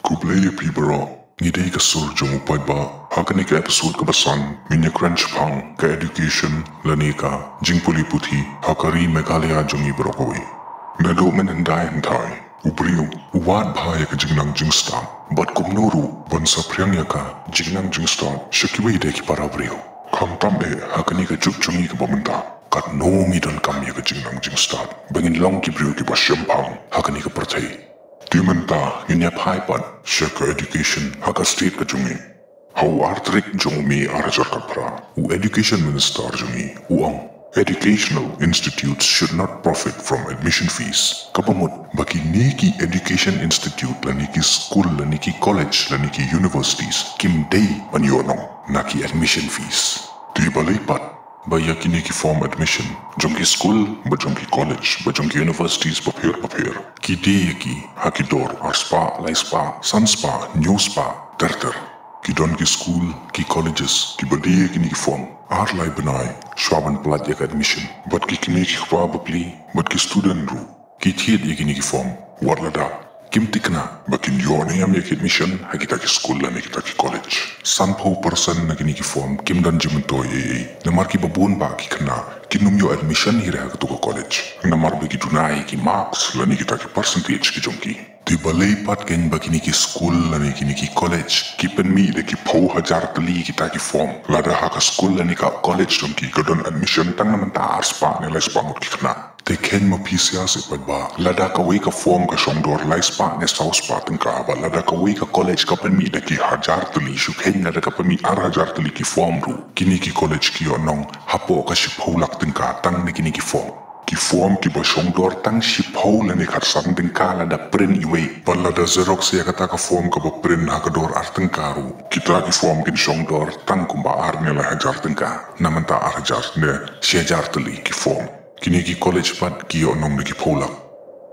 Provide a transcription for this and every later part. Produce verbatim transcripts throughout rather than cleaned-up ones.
Khublei ïa phi baroh. Ngi dei ka sur jong u paidbah. Ha kane ka episode kaba san ngin ïa kren shaphang ka education lane ka jingpule puthi ha ka ri Meghalaya jong ngi baroh kawei. Naduh mynhyndai hynthai u briew u wad bha ïa ka jingnang jingstad, bad kumno ruh ban saphriang ïa ka jingnang jingstad sha kiwei de ki para briew. Khamtam eh ha kane ka juk jong ngi kaba mynta, katno ngi donkam ïa ka jingnang jingstad ba ngin long ki briew kiba shemphang ha kane ka pyrthei. Te mynta ngin ïa phai pat sha ka education ha ka state ka jong ngi. Ha u ar tarik jong u May ar hajar khatphra, u education minister jong ngi u ong, educational institutes should not profit from admission fees. Kaba mut ba kine ki education institute lane ki school lane ki college lane ki universities kim dei ban ïoh nong na ki admission fees. Te balei pat ba ïa kine ki form admission jong ki school, ba jong ki college, ba jong ki universities bapher bapher, ki die ïa ki ha ki dor ar spah, lai spah, san spah, hynñiew spah ter ter. Ki don ki school, ki colleges kiba die ïa kine ki form ar lai bnai shwa ban pynlait ïa ka admission. Bad ki kmie ki kpa bapli bad ki student ruh ki thied ïa kine ki form wat lada kim thikna ba kin ïoh ne em ïa ki admission ha kita ki school lane kita ki college. Sanphew percent na kine ki form kim don jingmyntoi ei ei, namar kiba bun bah ki khynnah kin ym ïoh admission hi re ha kato ka college namar ba ki duna ïa ki marks lane kita ki percentage ki jong ki. Te balei pat kein ba kine ki school lane kine ki college ki pynmih da ki phew hajar tylli kita ki form, lada ha ka school lane ka college jong ki ka don admission tang na mynta ar spah ne lai spah ngut ki khynnah? Te kheiñ ma phi shisha pat ba lada kawei ka form ka shong dor lai spah ne saw spah tyngka, bad lada kawei ka college ka pynmih da ki hajar tylli, shu kheiñ lada ka pynmih ar hajar tylli ki form ruh, kine ki college ki ïoh nong hapoh ka shiphew lak tyngka tang na kine ki form. Ki form kiba shong dor tang shiphew lane khatsan tyngka lada print iwei, bad lada xerox ïa kata ka form kaba print ha ka dor ar tyngka ruh, kita ki form kin shong dor tang kumba ar ne lai hajar tyngka, na mynta ar hajar ne shi hajar tylli ki form. Kine ki college pat ki ïoh nong da ki phew lak.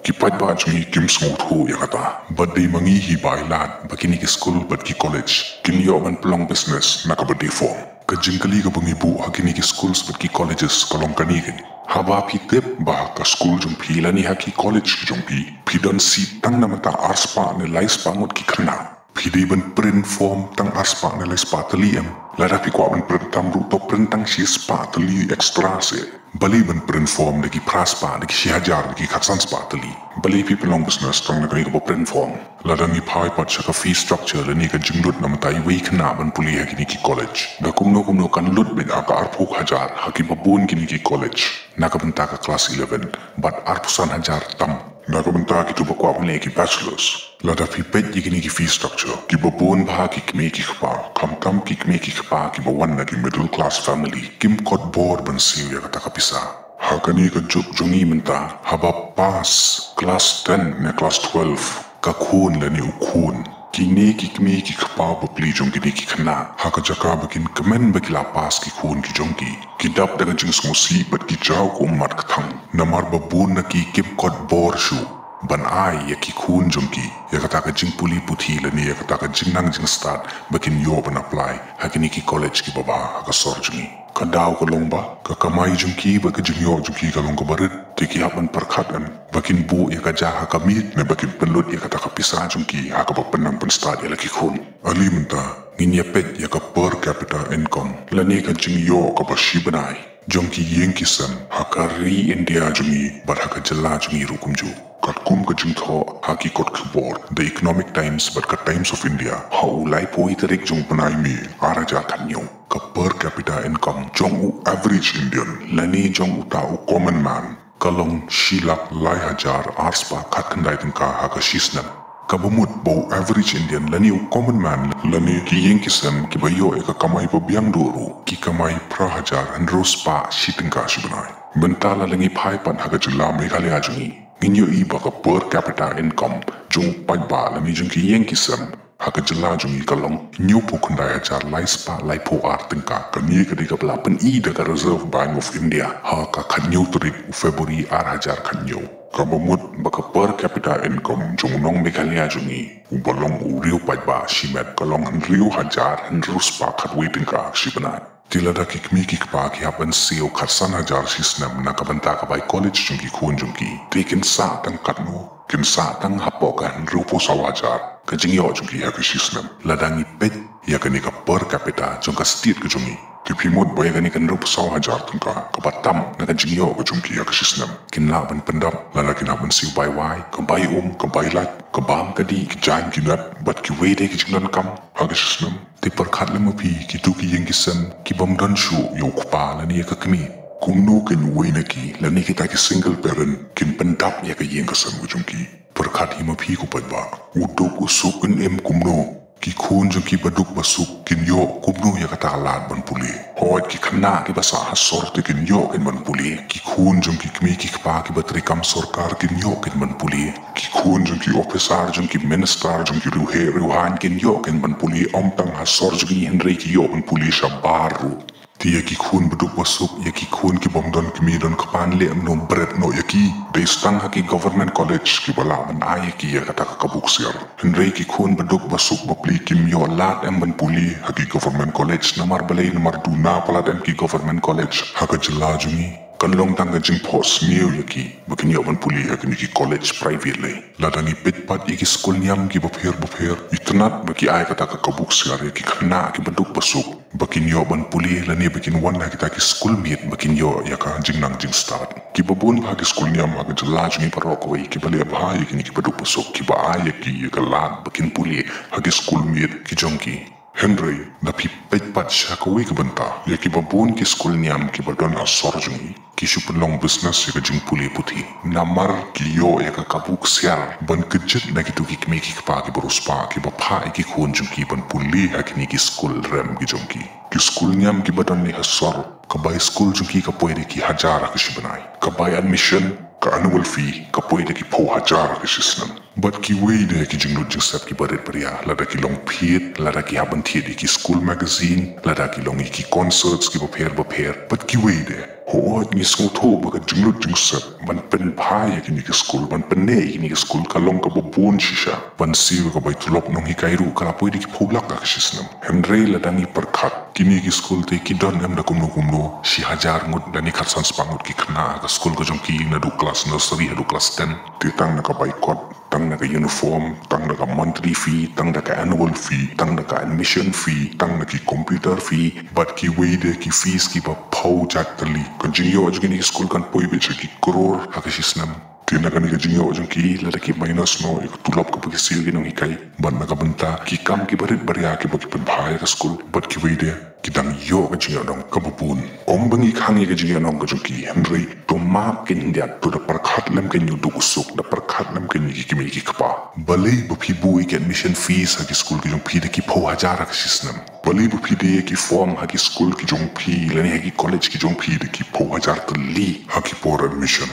Ki paidbah jong ngi kim sngewthuh ïa kata, bad dei ma ngi hi ba ai lad ba kine ki school bad ki college kin ïoh ban pynlong business na kaba dei form. Ka jingkylli kaba ngi buh ha kine ki schools bad ki colleges ka long kane kein, haba phi tip ba ha ka school jong phi lane ha ki college ki jong phi, phi don seat tang na mynta ar spah ne lai spah ngut ki khynnah, phi dei ban print form tang ar spah ne lai spah tylli em? Lada phi kwah ban print tam ruh to print tang shi spah tylli extra seh. Balei ban print form da ki phra spah, da ki shi hajar, da ki khatsan spah tylli? Balei phi pynlong business tang na kane kaba print form? Lada ngi phai pat sha ka fee structure lane ka jinglut na mynta iwei i khynnah ban pule ha kine ki college, da kumno kumno kan lut beit ha ka arphew hajar ha kiba bun kine ki college na ka bynta ka class eleven, bad arphew san hajar tam na ka bynta kito ba kwah ban leh ki bachelors. Lada phi peit ïa kine ki fee structure, kiba bun bha ki kmie ki kpa, khamtam ki kmie ki kpa kiba wan na ki middle class family, kim kot bor ban siew ïa kata ka pisa. Ha kane ka juk jong ngi mynta, haba pass class ten ne class twelve ka khun lane u khun, kine ki kmie ki kpa bapli jong kine ki khynnah, ha ka jaka ba kin kmen ba ki la pass ki khun ki jong ki, ki dap da ka jingsngewsih bad ki jaw ka ummat ka thang, namar ba bun na ki kim kot bor shuh ban ai ïa ki khun jong ki ïa kata ka jingpule puthi lane ïa kata ka jingnang jingstad ba kin ïoh ban apply ha kine ki college kiba bha ha ka sor jong ngi. Ka daw ka long ba ka kamai jong ki bad ka jingïoh jong ki ka long kaba rit, te ki hap ban pyrkhat em ba kin buh ïa ka ja ha ka miet ne ba kin pynlut ïa kata ka pisa jong ki ha kaba pynnang pynstad ïa la ki khun. Ale mynta ngin ïa peit ïa ka per capita income lane ka jingïoh kaba shi bnai jong ki ïing ki sem ha ka ri India jong ngi bad ha ka jylla jong ngi ruh kumjuh. Katkum ka jingthoh ha ki kot khubor The Economic Times bad ka Times of India, ha u laiphew tarik jong u bnai May ar hajar khathynñiew, ka per capita income jong u average Indian lane jong uta u common man ka long shi lak lai hajar ar spah khatkhyndai tyngka ha ka shi snem. Kaba mut ba u average Indian lane u common man lane ki ïing ki sem kiba ïoh ïa ka kamai ba biang duh ruh ki kamai phra hajar hynriew spah shi tyngka shi bnai. Mynta lada ngi phai pat ha ka jylla Meghalaya jong ngi, ngin ïohi ba ka per capita income jong u paidbah lane jong ki ïing ki sem ha ka jylla jong ngi ka long hynñiewphew khyndai hajar lai spah laiphew ar tyngka. Kane ka dei kaba la pyni da ka Reserve Bank of India ha ka khathynñiew tarik u February ar hajar khathynñiew. Kaba mut ba ka per capita income jong u nong Meghalaya jong ngi uba long u riew paidbah shimet ka long hynriew hajar hynriew spah khatwei tyngka shi bnai. Te lada ki kmie ki kpa ki hap ban siew khatsan hajar shi snem na ka bynta ka bai college jong ki khun jong ki, te kin sah tang katno? Kin sah tang hapoh ka hynriewphew saw hajar ka jingïoh jong ki ha ka shi snem. Lada ngi peit ïa kane ka per capita jong ka state ka jong ngi, te phi mut ba ïa kane ka hynriewphew saw hajar tyngka kaba tam na ka jingïoh ka jong ki ha ka shi snem kin lah ban pyndap lada kin hap ban siew bai wai, ka bai um, ka bai lait, ka bam ka dih, ki jaiñ ki nat bad kiwei de ki jingdonkam ha ka shi snem. Te pyrkhat lem ma phi, kito ki ïing ki sem ki bym don shuh ïa u kpa lane ïa ka kmie, kumno kin uwei na ki lane kita ki single parent kin pyndap ïa ka ïing ka sem ka jong ki? Pyrkhat hi ma phi ko paidbah, u duk u suk un im kumno? Ki khun jong ki ba duk ba suk kin ïoh kumno ïa kata ka lad ban pule? Hooid, ki khynnah kiba sah ha sor te kin ïoh kin ban pule. Ki khun jong ki kmie ki kpa kiba trei kam sorkar kin ïoh kin ban pule. Ki khun jong ki officer, jong ki minister, jong ki riewheh riewhaiñ kin ïoh kin ban pule, ym tang ha sor jong ki hynrei ki ïoh ban pule shabar ruh. Te ïa ki khun ba duk ba suk, ïa ki khun ki bym don kmie don kpa, leh kumno bret noh ïa ki? Dei tang ha ki government college kiba lah ban ai ïa ki ïa kata ka kabu ksiar. Hynrei ki khun ba duk ba suk ba plie kim ïoh lad em ban pule ha ki government college. Namar balei? Namar duna palat em ki government college ha ka jylla jong ngi. Kan long tang ka jingphohsniew ïa ki ba kin ïoh ban pule ha kine ki college private lei. Lada ngi peit pat ïa ki skul niam kiba pher ba pher, itynnad ba ki ai kata ka kabu ksiar ïa ki khynnah kiba duk ba suk ba kin ïoh ban pule lane ba kin wan ha kita ki skul miet ba kin ïoh ïa ka jingnang jingstad. Kiba bun bha ki skul niam ha ka jylla jong ngi baroh kawei kiba leh bha ïa kine kiba duk ba suk, kiba ai ïa ki ïa ka lad ba kin pule ha ki skul miet ki jong ki. Hynrei da phi peit pat sha kawei ka bynta, ïa kiba bun ki skul niam kiba don ha sor jong ngi, ki shu pynlong business ïa ka jingpule puthi. Namar ki ïoh ïa ka kabu ksiar ban kjit na kito ki kmie ki kpa kiba riewspah kiba phah ïa ki khun jong ki ban pule ha kine ki skul rem ki jong ki. Ki skul niam kiba don ne ha sor, ka bai skul jong ki ka poi da ki hajar ha ka shi bnai. Ka bai admission, ka annual fee, ka poi da ki phew hajar ha ka shi snem. Bad kiwei de ki jinglut jingsep kiba rit baria, lada ki long phied, lada ki hap ban thied ïa ki school magazine, lada ki long ïa ki concerts kiba pher ba pher. Bad kiwei de, hooid, ngi sngewthuh ba ka jinglut jingsep ban pynbha ïa kine ki skul, ban pynneh ïa kine ki skul ka long kaba bun shisha. Ban siew ïa ka bai tulop nonghikai ruh ka la poi da ki phew lak ha ka shi snem. Hynrei lada ngi pyrkhat, kine ki skul te ki don em da kumno kumno, shi hajar ngut lane khatsan spah ngut ki khynnah ha ka skul ka jong ki, naduh klas nursery haduh klas ten. Te tang na ka bai kot, tang na ka uniform, tang na ka monthly fee, tang na ka annual fee, tang na ka admission fee, tang na ki computer fee, bad kiwei de ki fees kiba phew jait tylli. Ka jingïoh jong kine ki skul kan poi beit sha ki klur ha ka shi snem. Te na kane ka jingïoh jong ki, lada ki minus noh ïa ka tulop kaba ki siew ïa ki nonghikai, bad na ka bynta ki kam kiba rit baria kiba ki pynbha ïa ka skul, bad kiwei de ki dang ïoh ka jingïohnong kaba bun. Ym ba ngi khang ïa ka jingïohnong ka jong ki, hynrei to map khyndiat, to da pyrkhat lem kein ïa u duk u suk, da pyrkhat lem kein ïa ki kmie ki kpa. Balei ba phi buh ïa ki admission fees ha ki skul ki jong phi da ki phew hajar ha ka shi snem? Balei ba phi die ïa ki form ha ki skul ki jong phi lane ha ki college ki jong phi da ki phew hajar tylli ha ki por admission?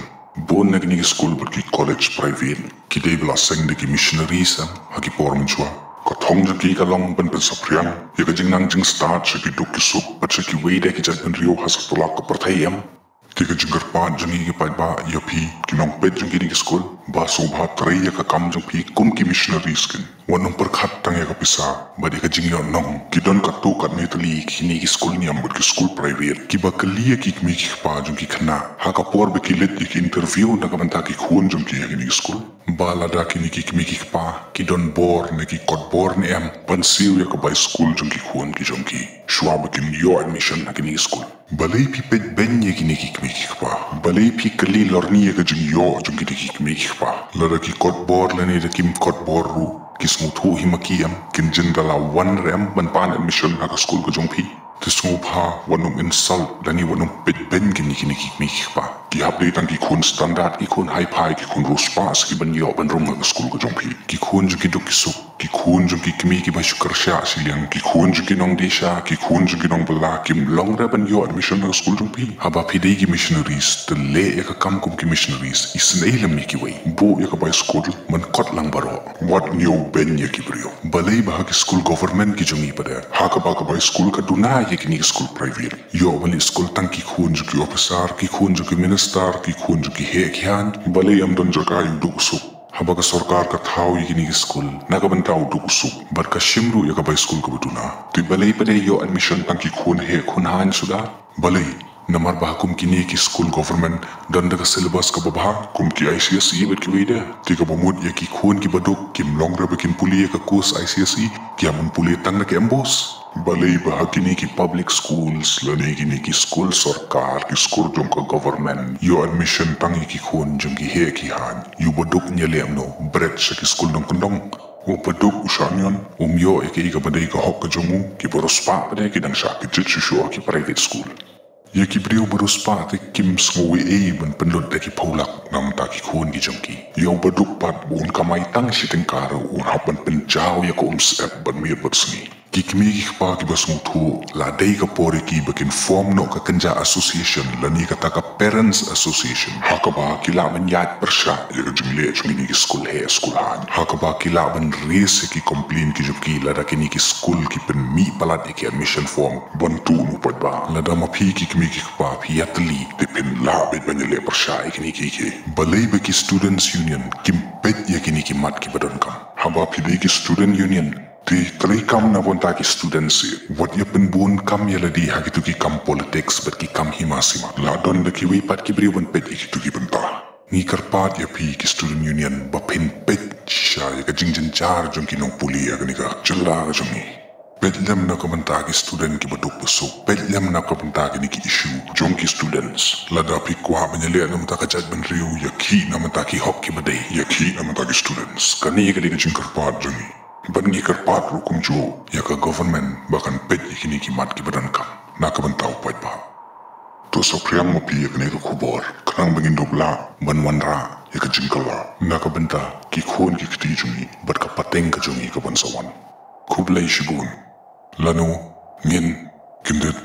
Bun na kine ki skul bad ki college private ki dei ba la seng da ki missionaries em ha ki por mynshuwa. Ka thong jong ki ka long ban pynsaphriang ïa ka jingnang jingstad sha ki duk ki suk bad sha kiwei de ki jaitbynriew ha satlak ka pyrthei em. Te ka jingkyrpad jong ngi ki paidbah ïa phi ki nongpeit jong kine ki skul, ba sngewbha trei ïa ka kam jong phi kum ki missionaries kein. Wat nym pyrkhat tang ïa ka pisa bad ïa ka jingïohnong. Ki don katto katne tylli kine ki skul niam bad ki skul private kiba kylli ïa ki kmie ki kpa jong ki khynnah ha ka por ba ki leit ïa ki interview na ka bynta ki khun jong ki ha kine ki skul, ba lada kine ki kmie ki kpa ki don bor ne ki kot bor ne em ban siew ïa ka bai skul jong ki khun ki jong ki shuwa ba kin ïoh admission ha kine ki skul. Balei phi peit beiñ ïa kine ki kmie ki kpa? Balei phi kylli lorni ïa ka jingïoh jong kine ki kmie ki kpa? Lada ki kot bor lane da kim kot bor ruh, ki sngewthuh hi ma ki em, kin jin da la wan re em ban pan admission ha ka skul ka jong phi? Te sngewbha wat nym insult lane wat nym peit beiñ kine, kine ki kmie ki kpa. Ki hap dei tang ki khun standard, ki khun hi-fi, ki khun riewspah sa ki ban ïoh ban rung ha ka skul ka jong phi. Ki khun jong ki duk ki suk, ki khun jong ki kmie kiba shu kyrshan shiliang, ki khun jong ki nongdie sha, ki khun jong ki nongbylla, kim long re ban ïoh admission ha ka skul jong phi. Haba phi dei ki missionaries, te leh ïa ka kam kum ki missionaries, isynei lem ïa kiwei. Buh ïa ka bai skul ban kot lang baroh. Wat ñiew beiñ ïa ki briew. Balei ba ha ki skul government ki jong ngi pat de, ha kaba ka bai skul ka duna ïa kine ki skul private, ïoh ban leit skul tang ki khun jong ki officer, ki khun jong ki minister, ki khun jong ki heh ki haiñ? Balei ym don jaka ïa u duk u suk? Haba ka sorkar ka thaw ïa kine ki skul na ka bynta u duk u suk, bad ka shim ruh ïa ka bai skul kaba duna, te balei pat de ïoh admission tang ki khun heh khun haiñ suda? Balei? Namar ba ha kum kine ki skul government don da ka syllabus kaba bha kum ki I C S E bad kiwei de. Te kaba mut ïa ki khun kiba duk kim long re ba kin pule ïa ka course I C S E, ki hap ban pule tang da ka MBOSE. Balei ba ha kine ki public schools lane kine ki skul sorkar, ki skul jong ka government, ïoh admission tang ïa ki khun jong ki heh ki haiñ? Ïa u baduk un ïaleh kumno bret sha ki skul nongkyndong? U baduk u shanion um ïoh ïa kaei kaba dei ka hok ka jong u. Kiba riewspah pat de ki dang shah kjit shuh shuh ha ki private school. Ïa ki briew ba riewspah te kim sngew ei ei ban pynlut da ki phew lak na bynta ki khun ki jong ki. Ïa u baduk pat ba un kamai tang shi tyngka ruh un hap ban pynjaw ïa ka umsyep bad miet bad sngi. Ki kmie ki kpa kiba sngewthuh, la dei ka por ïa ki ba kin form noh ka kynja association lane kata ka parents association, ha kaba ki lah ban ïaid pyrshah ïa ka jingleh jong kine ki skul heh skul haiñ, ha kaba ki lah ban raise ïa ki complain ki jong ki lada kine ki skul ki pynmih palat ïa ki admission form. Ban tuh noh pat ba lada ma phi ki kmie ki kpa phi ïatylli, te phin lah beit ban ïaleh pyrshah ïa kine kiei kiei. Balei ba ki students union kim peit ïa kine ki mat kiba donkam? Haba phi dei ki student union, te treikam na bynta ki students hi. Wat ïa pynbun kam ïa lade ha kito ki kam politics bad ki kam hima sima. La don da kiwei pat ki briew ban peit ïa kito ki bynta. Ngi kyrpad ïa phi ki student union ba phin peit shisha ïa ka jingjynjar jong ki nongpule ha kane ka jylla ka jong ngi. Peit lem na ka bynta ki student kiba duk ba suk. Peit lem na ka bynta kine ki issue jong ki students. Lada phi kwah ban ïaleh na bynta ka jaitbynriew, ïakhih na bynta ki hok kiba dei, ïakhih na bynta ki students. Kane ka dei ka jingkyrpad jong ngi. Bad ngi kyrpad ruh kumjuh ïa ka government ba kan peit ïa kine ki mat kiba donkam na ka bynta u paidbah. To saphriang ma phi ïa kane ka khubor khnang ba ngin dup lah ban wanrah ïa ka jingkylla na ka bynta ki khun ki kti jong ngi bad ka pateng ka jong ngi kaban sa wan. Khublei shibun. Lano ngin kyndit